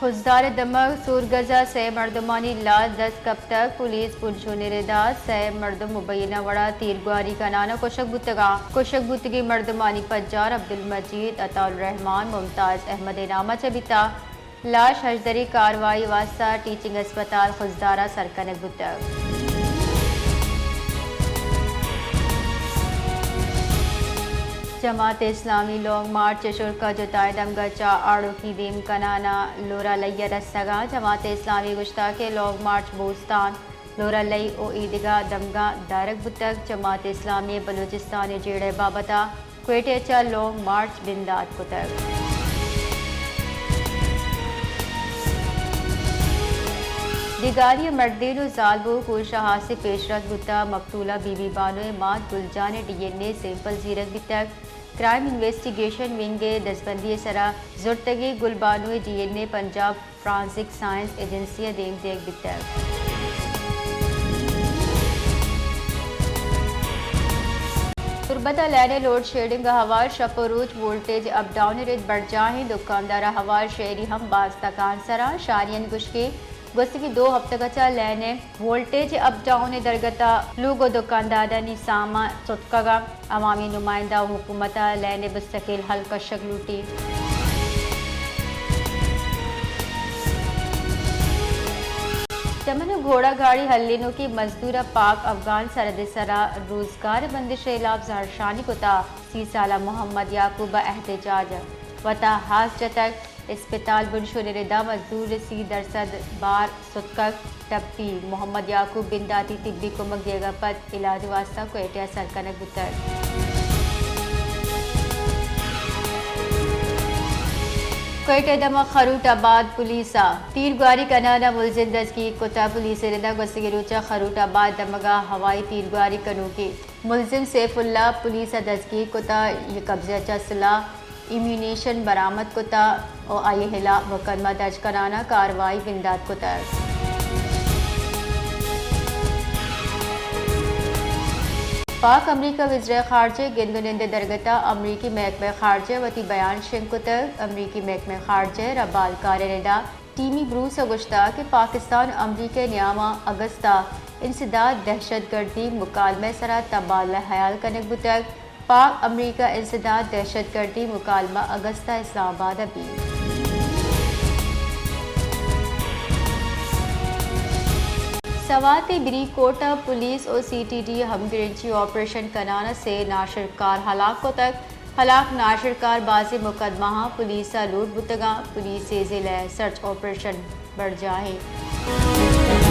خضدار ءِ دمگ سورگز ءَ سئے مردمانی لاش دست کپتگ، پولیس بنشون ءِ ردا سئے مردم مبینہ وڑا تیرگواری کنان ءَ کشگ بوتگاں۔ کشگ بوتگیں مردمانی پجار عبدالمجید، عطا الرحمان، ممتاز احمد ءِ نام ءَ چہ بیتگ۔ لاش ہژدری کاروائی واستہ ٹیچنگ ہسپتال خضدار ءَ سر کنگ بوتگ۔ جماعت اسلامی لانگ مارچ ءِ شرک ءَ جتائیں دمگ ءَ چہ آڑوکی دیم کنان ءَ لورالئی ءَ رستگ ءَ۔ جماعت اسلامی گوشتگ کہ لانگ مارچ بوستان، لورالئی ءُ ایدگہ دمگاں دارگ بوتگ۔ جماعت اسلامی ءِ بلوچستان ءِ جیڑہ ءِ بابت ءَ کوئٹہ ءَ چہ لانگ مارچ بندات کتگ۔ ڈگاری ءِ مردین ءُ زالبول کوش ءَ ہاسیں پیشرفت بوتگ۔ مقتولہ بی بی بانو ءِ مات گل جان ءِ ڈی این اے سیمپل زیرگ بیتگ۔ کرائم انویسٹیگیشن ونگ ءِ دزبندی ءِ سرا زرتگیں گل بانو ءِ ڈی این اے پنجاب فورنزک سائنس ایجنسی ءَ دیم دیگ بیتگ۔ تربت ءَ لین ءِ لوڈ شیڈنگ ءِ ہوار، شپ ءُ روچ وولٹیج اپ ڈاؤن ءِ رد برجاہ ایں۔ دکاندار ءِ ہوار، شہری ہم باز تکانسر اَنت۔ شاریانی گوشگ ایں گوستگیں دو ہفتگ ءَ چہ لین ءِ وولٹیج اپ ڈاؤن ءِ درگت ءَ لوگ ءُ دکاندارانی سامان ستکگ اَنت۔ عوامی نمائندہ ءُ حکومت ءَ لین ءِ مستقل حل کشگ لوٹیت۔ چمن ءَ گھوڑا گاڑی ہلینوکیں مزدور ءَ پاک افغان سرحد ءِ سرا روزگار ءِ بندش ءِ ہلاپ زہرشانی کتگ۔ سی سالہ محمد یعقوب ءَ احتجاج ءَ وتا ہاس جتگ۔ اسپتال بنشون ءِ ردا مزدور ءِ سی درسد بار ستکگ۔ ٹپی محمد یعقوب بنداتی طبی کمک دیگ ءَ پد علاج ءِ واستہ کوئٹہ ءَ سر کنگ بوتگ۔ کوئٹہ ءِ دمگ خروٹ آباد پولیس ءَ تیرگواری کنان ءَ ملزم دزگیر کتگ۔ پولیس ءِ ردا گوستگیں روچ ءَ خروٹ آباد دمگ ءَ ہوائی تیرگواری کنوکیں ملزم سیف اللہ پولیس ءَ دزگیر کت ءُ قبضہ ءَ چہ سلاہ، ایمونیشن برآمد کت ءُ آئی ءِ ہلاپ مقدمہ درج کنان ءَ کاروائی بندات کتگ۔ پاک امریکہ وزرائے خارجہ ءِ گند ءُ نند ءِ درگت ءَ امریکی محکمہ خارجہ ءَ وتی بیان شنگ کتگ۔ امریکی محکمہ خارجہ ءِ را بالکار ءِ ردا ٹیمی بروس ءَ گوشتگ کہ پاکستان ءُ امریکہ ءِ نیام ءَ اگست ءَ انسداد دہشت گردی مکالمہ ءِ سرا تبادلہ ہیال کنگ بوتگ۔ پاک امریکہ انسداد دہشت گردی مکالمہ اگست ءَ اسلام آباد ءَ بیت۔ سوات ءِ بری کوٹ ءَ پولیس ءُ سی ٹی ڈی ءَ ہمگرنچی آپریشن کنان ءَ سے ناشرکار ہلاک کتگ۔ ہلاک ناشرکار بازیں مقدمہاں پولیس ءَ لوٹ بوتگاں۔ پولیس ءِ ضلع ءَ سرچ آپریشن برجاہ ایں۔